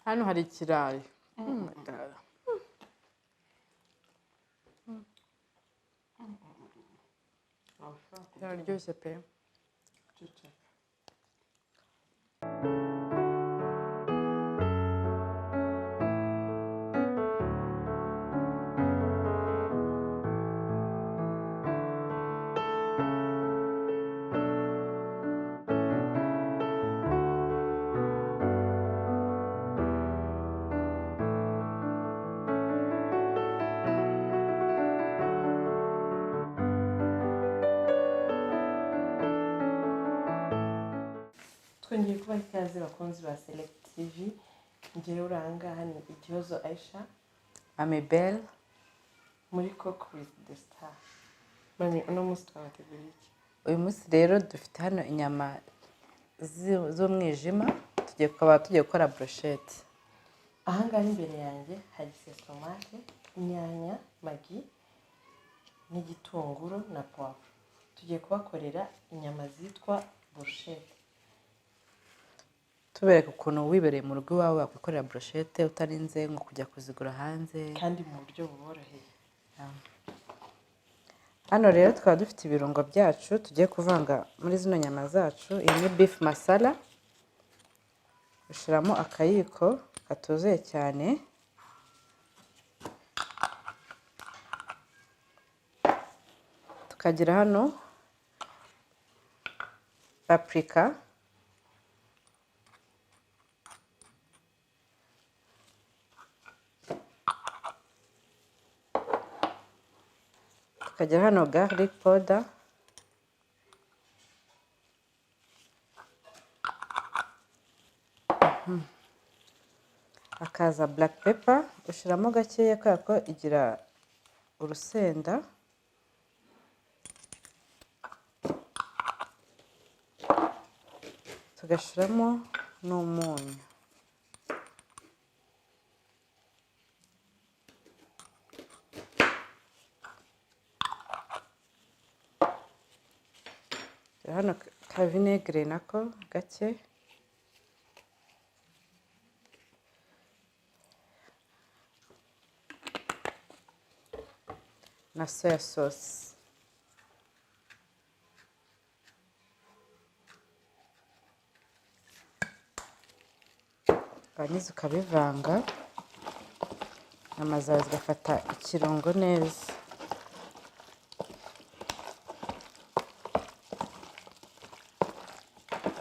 Hano hari ikirayi. Oh my God. Biraryoshye pe. Twongeye kubaha ikaze bakunzi ba Select TV. Njyewe uri aha ngaha ni Igihozo Aisha. Mami Bell muri Cook with the Star. Mami, uno munsi twabateguriye iki? Uyu munsi rero dufite hano inyama z'umwijima, tugiye kuba tugiye gukora brochette. Aha ngaha imbere yanjye hari sesomate, inyanya, magi n'igitunguru na poivre. Tugiye kubakorera inyama zitwa brochette. Tubereka ukuntu wibereye mu rugo iwawe wakwikorera brochette utarinze ngo kujya kuzigura hanze, kandi mu buryo buboroheye. Hano rero tukaba dufite ibirungo byacu tugiye kuvanga muri zino nyama zacu. Iyi ni beef masala, ushyiramo akayiko katuzuye cyane, tukagira hano paprika, tukagira hano garlic powder, hakaza black pepper, ushyiramo gakeya kubera ko igira urusenda, tugashyiramo n'umunyu. Hano ka vinegere nako gake, na soya sauce. Warangiza ukabivanga, inyama zawe zigafata ikirungo neza.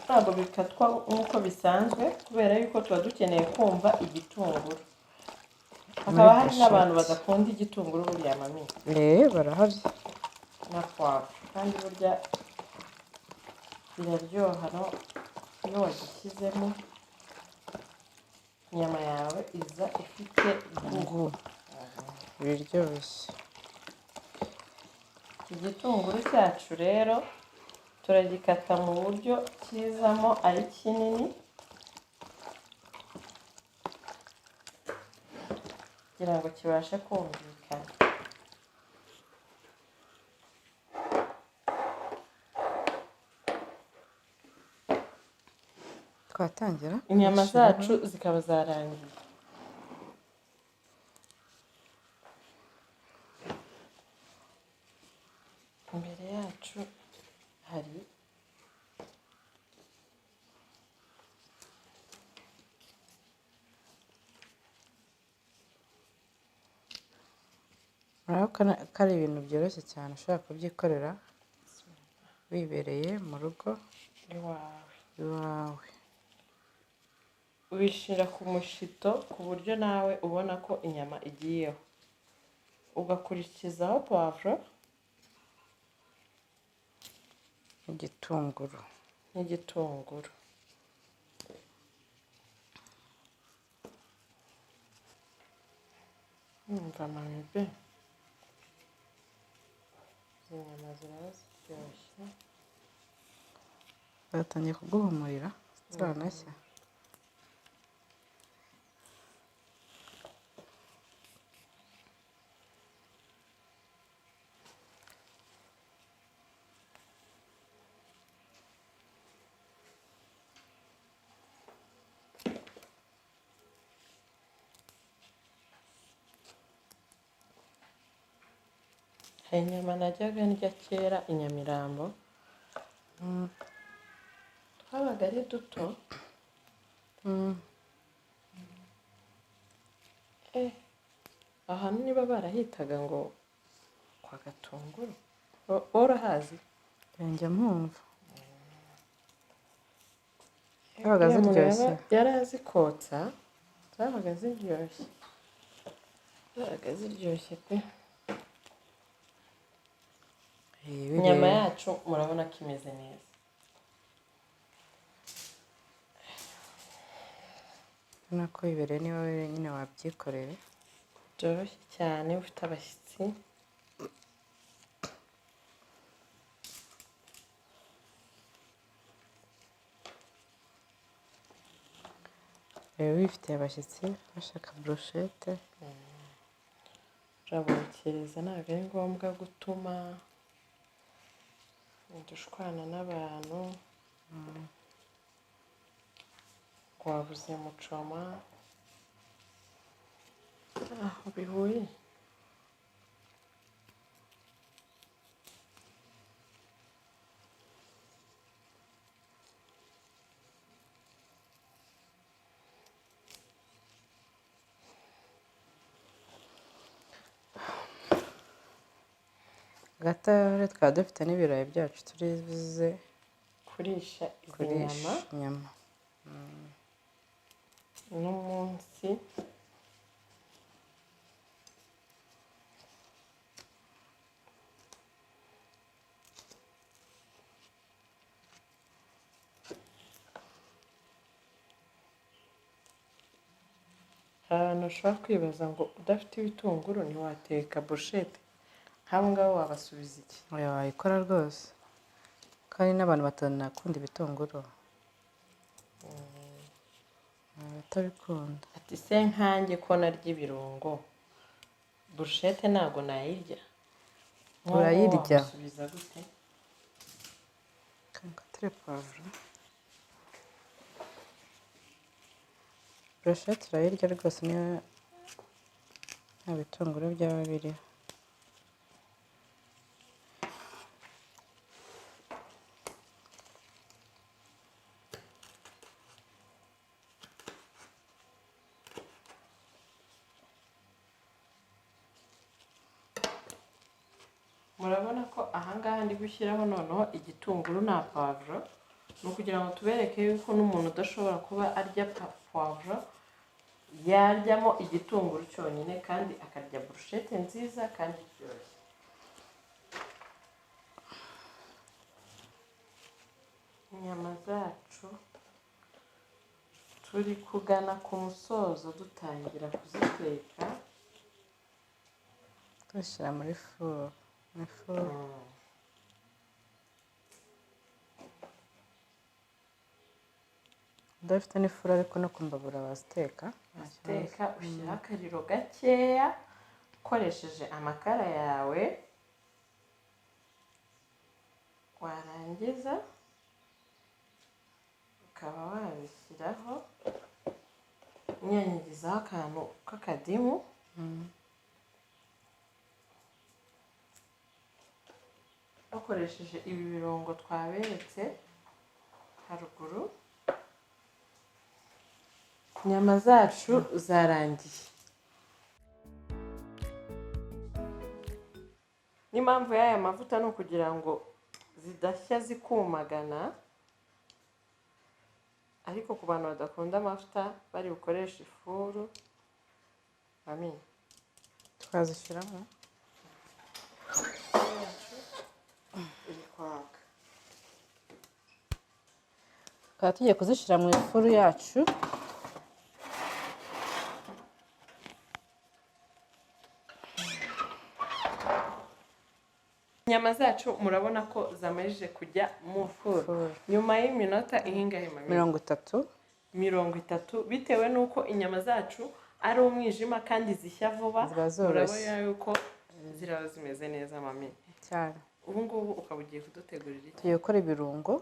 Ntabwo bikatwa nk'uko bisanzwe kubera yuko tuba dukeneye kumva igitunguru. Hakaba hari n'abantu badakunda igitunguru buriya mami. Barahari. Na poivre, kandi burya biraryoha iyo wagishyizemo inyama yawe iza ifite gu. Biraryoshye. Igitunguru cyacu rero turagikata mu buryo kizamo ari kinini kugira ngo kibashe kumvikana. Twatangira inyama zacu zikaba zarangiye. Imbere yacu hari urabona ko ari ibintu byoroshye cyane, ushobora kubyikorera wibereye mu rugo iwawe. Ubishyira ku mushito ku buryo nawe ubona ko inyama igiyeho, ugakurikizaho poivre n'igitunguru. Umva mami be, izi nyama ziraba ziryoshye. Batangiye kuguhumurira ziranashya. Hari inyama najyaga ndya kera i Nyamirambo, twabaga ari duto. Ahantu niba barahitaga ngo kwa Gatunguru, urahazi? Njya mpumva. Zabaga ziryoshye. Yari azikotsa, zabaga ziryoshye, zabaga ziryoshye pe. Inyama yacu murabona ko imeze neza. Urabona ko bibereye niba nyine wabyikoreye. Byoroshye cyane, ufite abashyitsi. Rero wifitiye abashyitsi bashaka burushete, urabokereza, ntabwo ari ngombwa gutuma udushwana n'abantu ngo wabuze mucoma, aho bihuye. Hagati aho twaba dufite n'ibirayi byacu turibuze kurisha izi kurisha nyama inyama. N'umunsi hari abantu bashobora kwibaza ngo udafite ibitunguru ntiwateka burushete, nk'abo ngabo wabasubiza iki? Oya, wayikora rwose, kandi n'abantu batanakunda ibitunguru batabikunda. Ati se nkanjye ko narya ibirungo, burushete ntabwo nayirya. Nk'uwo Urayirya. wamusubiza gute? Nkatire pavuro. Burushete urayirya rwose niyo nta bitunguru byaba biriho. Murabona ko ahangaha ndi gushyiraho noneho igitunguru na pavuro, ni ukugira ngo tubereke yuko n'umuntu udashobora kuba arya pavuro yaryamo igitunguru cyonyine kandi akarya burushete nziza kandi iryoshye. Inyama zacu turi kugana ku musozo, dutangira kuziteka Tuzishyira muri furu. Muri furu. Udafite n'ifuru ariko no ku mbabura waziteka. Waziteka, ushyiraho akariro gakeya ukoresheje amakara yawe, warangiza ukaba wabishyiraho, unyanyagizaho akantu k'akadimu. Bakoresheje ibi birungo twaberetse haruguru. Inyama zacu zarangiye. N'impamvu y'aya mavuta ni ukugira ngo zidashya zikumagana, ariko ku bantu badakunda amavuta bari bukoreshe ifuru. Mami, Twazishyiramo. Iri kwaka. Tukaba tugiye kuzishyira mu ifuru yacu. Inyama zacu murabona ko zamajije kujya mu furu Furu. nyuma y'iminota ihingahe mami? 30. 30, bitewe n'uko inyama zacu ari umwijima kandi zishya vuba, Ziba zoroshye. murabona yuko ziraba zimeze neza mami. Cyane. Ubu ngubu ukaba ugiye kudutegurira iki? Tugiye gukora ibirungo.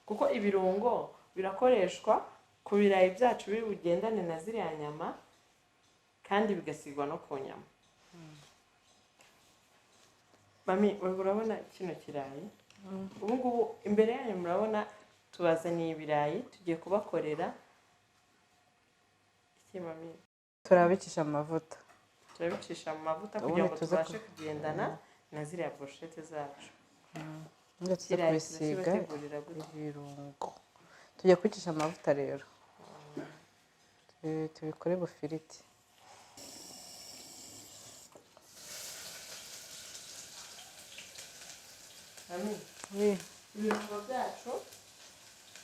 Kuko ibirungo birakoreshwa ku birayi byacu biri bugendane na ziriya nyama, kandi bigasigwa no ku nyama. Mami, urabona kino kirayi ubu ngubu imbere yanyu, murabona tubazaniye ibirayi, tugiye kubakorera iki, mami? Turabicisha mu mavuta. Turabicisha mu mavuta Ubundi kugira ngo tuze tubashe kugendana na ziriya brochette zacu. Ubundi tuze Ikirayi kubisiga turakibategurira gute? Ibirungo tugiye kubicisha mu mavuta rero. Tubikore bufiriti. Mami, Oui. ibirungo byacu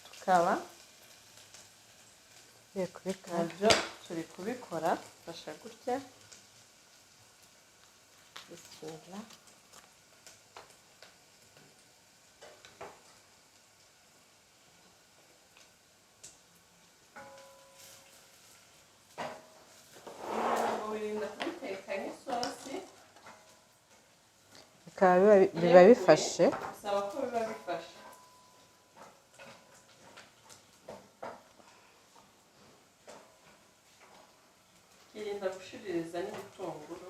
tukaba Tugiye kubikora. Nabyo turi kubikora, fasha gutya, bismillah. Ibirungo wirinda kubiteka nk'isosi. Bikaba biba bifashe. Bisaba ko biba bifashe. Kirinda gushiririza n'ibitunguru.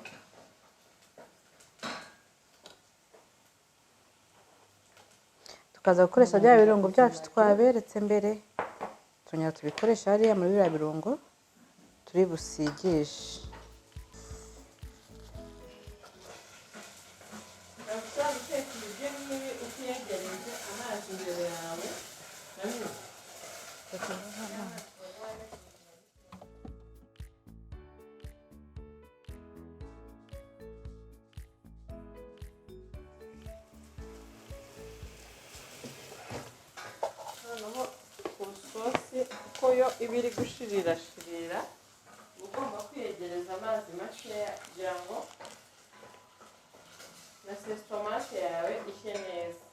Tukaza gukoresha bya birungo byacu twaberetse mbere, tunyara tubikoresha hariya muri biriya birungo turi busigishe. Ushobora guteka ibiryo nk'ibi utiyegereje amazi imbere yawe namwe. Noneho ku isosi, kuko yo iba iri gushirira shirira, uba ugomba kwiyegereza amazi makeya kugira ngo na sauce tomate yawe ishye neza.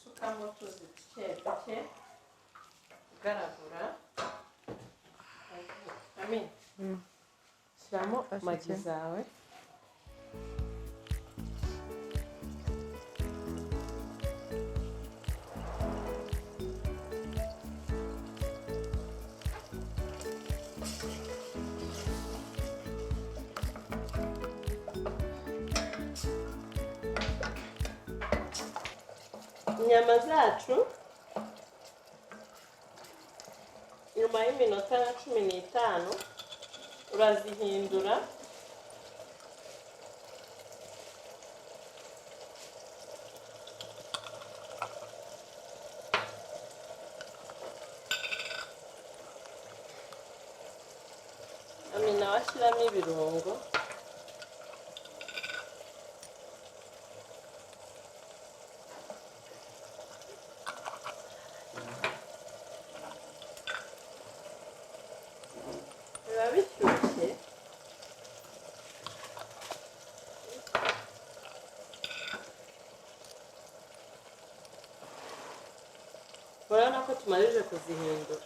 Sukamo utuzi duke duke, ugaragura. Amin, shyiramo Maggi zawe. Inyama zacu nyuma y'iminota nka 15 urazihindura. Amina washyiramo ibirungo. Biba bishyushye. Urabona ko tumarije kuzihindura,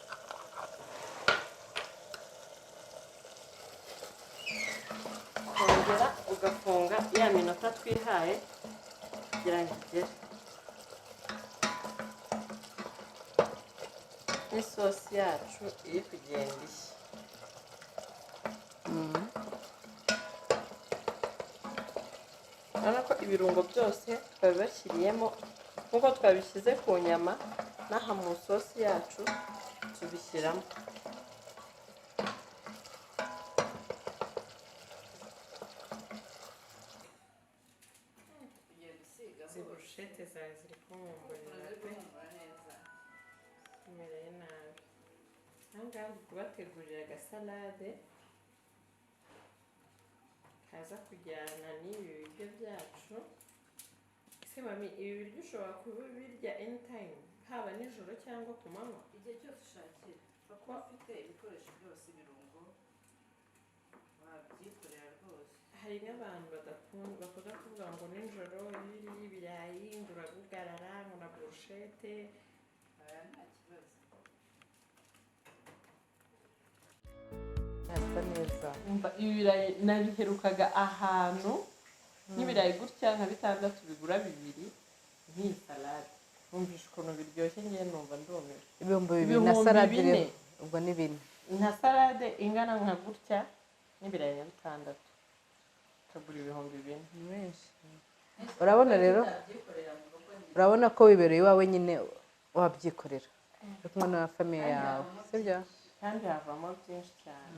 kongera ugafunga ya minota twihaye kugira ngo igere n'isosi yacu iri kugenda ishya. Urabona ko ibirungo byose twabibashyiriyemo nk'uko twabishyize ku nyama, n'aha mu isosi yacu tubishyiramo. Izi brochette zawe ziri kumpumurira pe, zimereye nabi. Aha ngaha ndi kubategurira agasalade kaza kujyana n'ibi biryo byacu. Ese mami, ibi biryo ushobora kubirya anytime, haba nijoro cyangwa ku manywa? Igihe cyose ushakira, kuko ufite ibikoresho byose, ibirungo, wabyikorera rwose. Hari n'abantu badakunda, bakunda kuvuga ngo nijoro iyo uriye ibirayi ngo uragugarara, ngo na brochette. Aya nta kibazo, hasa neza. Umva, ibi birayi nabiherukaga ahantu nk'ibirayi gutya nka bitandatu bigura bibiri nk'iyi salade. Numvishe ukuntu biryoshye, ngiye numva ndumiwe. 2000 na 4000. salade rero ubwo ni bine. Nka salade ingana nka gutya n'ibirayi nka bitandatu, ukagura 4000. Ni menshi. Urabona rero, urabona ko wibereye iwawe nyine wabyikorera uri kumwe na famille yawe, sibyo? Kandi havamo byinshi cyane.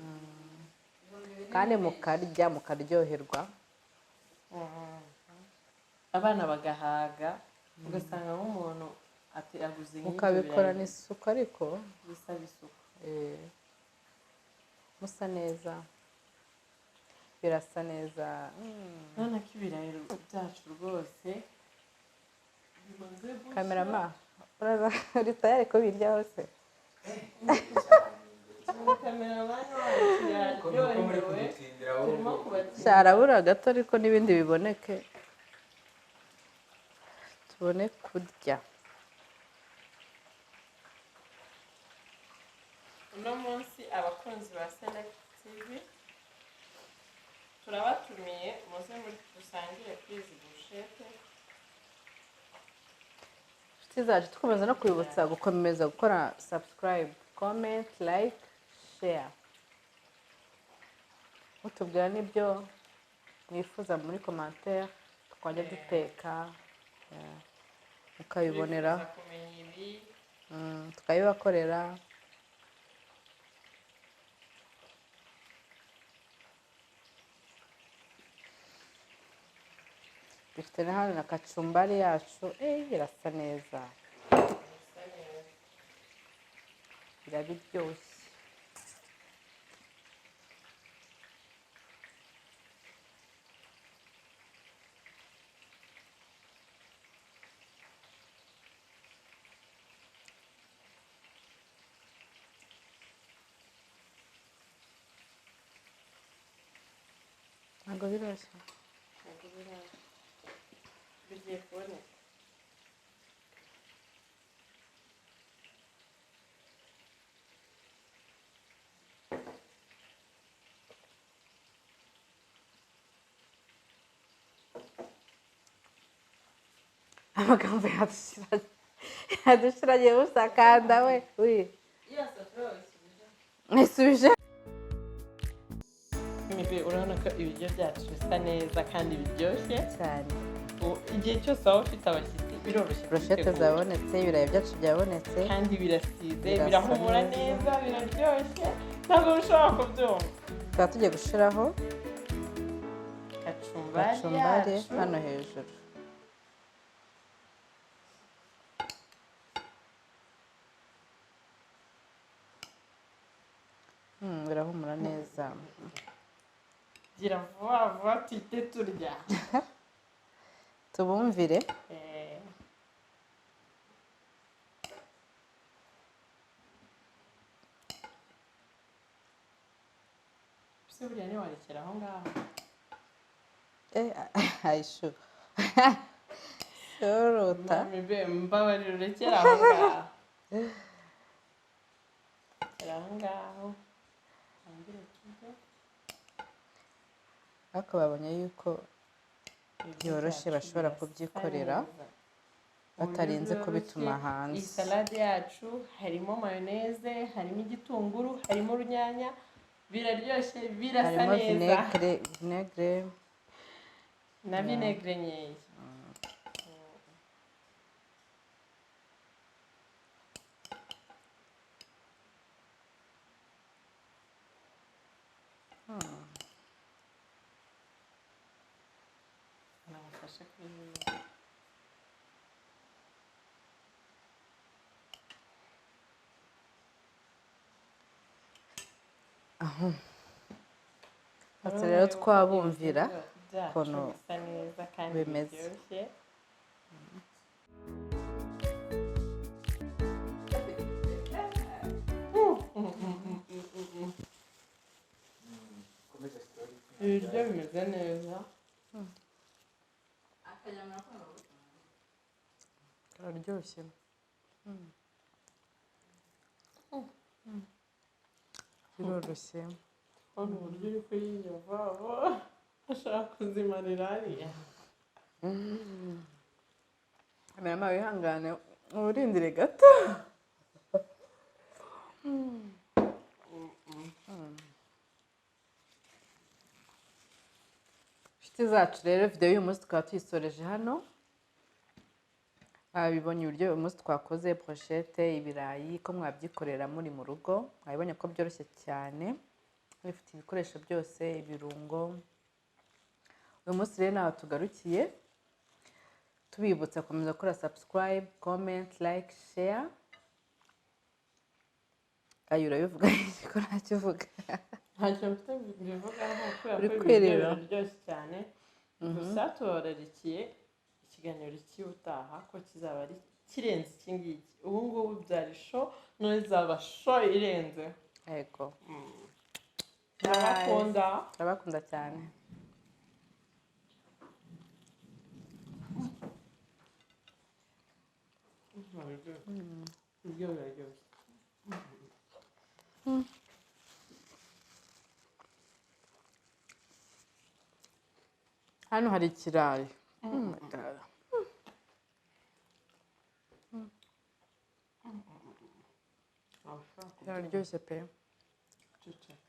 Kandi mukarya mukaryoherwa. Abana bagahaga, ugasanga nk'umuntu ati aguze nk'ibyo mukabikorana birayi. Isuku ariko. Bisaba isuku. Musa neza, birasa neza. Urabona ko ibirayi byacu rwose bimaze gushya. Cameraman, uri tayari kubirya hose? Cameraman wacu yaryohewe, turimo kubatira. Harabura gato ariko n'ibindi biboneke tubone kurya. Uno munsi abakunzi ba Select TV turabatumiye, muze muri dusangire kuri izi burushete. Inshuti zacu, dukomeza no kwibutsa gukomeza gukora subscribe, comment, like, share, mutubwira n'ibyo mwifuza muri commentaire twajya duteka, mukabibonera. Turifuza kumenya ibi. Tukabibakorera. Dufite na hano na kacumbari yacu, irasa neza. Bisa neza. Biraba iryoshye. Ntabwo birashya. Ntabwo birashya, bigiye kuboneka. Amagambo yadushiranye, yadushiranye busakanda we wi. Iya safuriya wayisubije? Nisubije. Mibe, urabona ko ibiryo byacu bisa neza kandi biryoshye. Cyane. Igihe cyose waba ufite abashyitsi biroroshye Broshete kubitegura. zabonetse, ibirayi byacu byabonetse. Kandi birasize. Birasa Birahumura neza. neza, biraryoshye, ntabwo bishobora kubyumva. Tukaba tugiye gushiraho kacumbari gacumbari yacu. Hano hejuru. Birahumura neza. Gira vuba vuba tuhite turya. Tubumvire. Ese buriya ntiwarekera aho ngaho? Ayishu sorota. Mami be, mbabarira urekere aho ngaho, rekera aho ngaho tangire turye. Ariko babonye yuko Ibiryo byoroshye, byacu bashobora birasa kubyikorera neza. batarinze Uburyo kubituma bworoshye. hanze. Iyi salade yacu harimo mayoneze, harimo igitunguru, harimo urunyanya, biraryoshye, birasa Harimo neza. Vinaigre, vinaigre. Na vinaigre nkeya. Namufashe kuri iyi. Ati rero twabumvira byacu ukuntu bisa neza kandi bimeze. Biryoshye. Ibiryo bimeze neza. Kararyoshye, biroroshye. Urabona uburyo uri kuyirya vuba vuba, ashaka kuzimarira hariya. Kamerama wihangane urindire gato. Inshuti zacu rero, videwo y'uyu munsi tukaba tuyisoreje hano. Mwabibonye uburyo uyu munsi twakoze brochette, ibirayi, ko mwabyikorera muri mu rugo. Mwabibonye ko byoroshye cyane, bifite ibikoresho byose, ibirungo. Uyu munsi rero ntaho tugarukiye, tubibutsa gukomeza gukora subscribe, comment, like, share. Ayo urabivuga ko ntacyo uvuga? Ntacyo mfite mbivugaho kubera Uri ko ibiryo kwerera. biraryoshye cyane. Gusa tubararikiye ikiganiro cy'ubutaha ko kizaba ari kirenze iki ngiki. Ubu ngubu byari show, none izaba show irenze. Yego. Ndabakunda. Turabakunda cyane. Ibiryo biraryoshye. Hano hari ikirayi. Biraryoshye pe. Ceceka.